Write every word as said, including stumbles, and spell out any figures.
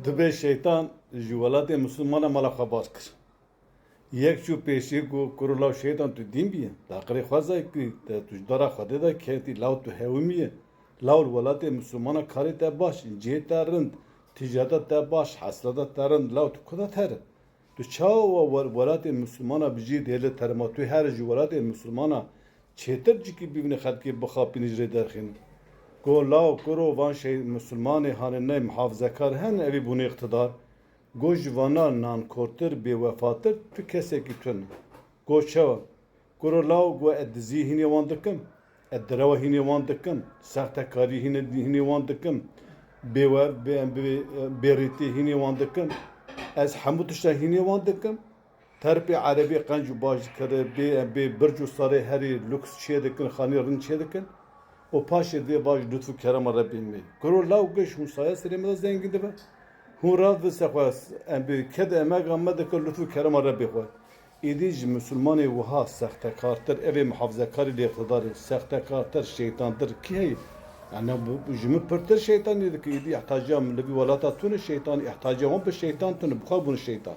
Dibê şeytan ji welatê misilmana mala xwe baş kir. Yek çû pêşî got, kuro law şeytan tu dîn bîye. Laqirê xwe zay kir, te tu ji dara Xwedê de ketî, law tu hewimiye. Law li welatê misilmana karê te baş, cihê te rind, tîcareta te baş, hesilata te rind, law tu kuda te re? Tu çawa wer-, welatê misilmana bi cihê dihêle te re ma tu her ji welatê misilmana çêtir cikî bibîne xelkê bixapîne ji rê derxîne. Go law kuro van şey misilmanê hanê ne muhafizekar hen evî bûne iqtidar. Go ji vana nankortir, bêwefatir tu kesekî tune. Go çawa? Kuro law go ez dizî hînê wan dikim. Ez direwa hînê wan dikim. Sextekarî hînê, hînê wan dikim. Bêwe-, bê-, bê-, bêrîtî hînê wan dikim. Ez hemû tişta hînê wan dikim. Terpê erebî qenc û baş dikire, bê, bê birc û sarê herî luks çê dikin, xanî rind çê dikin. Û paşê dê baş lutf û kerema Rebbê me. Kuro law giş hûn saya serê me de zengîn dibe. Hûn radibise xwe, em bê ked emega me dike lutf û kerema Rebbê xwe. Îdî ji misilmanê wiha sextekartir, evê muhafzekarê li îqtidarê, sextekartir, şeytantir kî heye? Yani bu, ji min pirtir şeytanî dike, îdî ihtiyaca min li vî welata tune şeytanî, ihtiyaca wan bi şeytan tune, bi xwe bûne şeytan.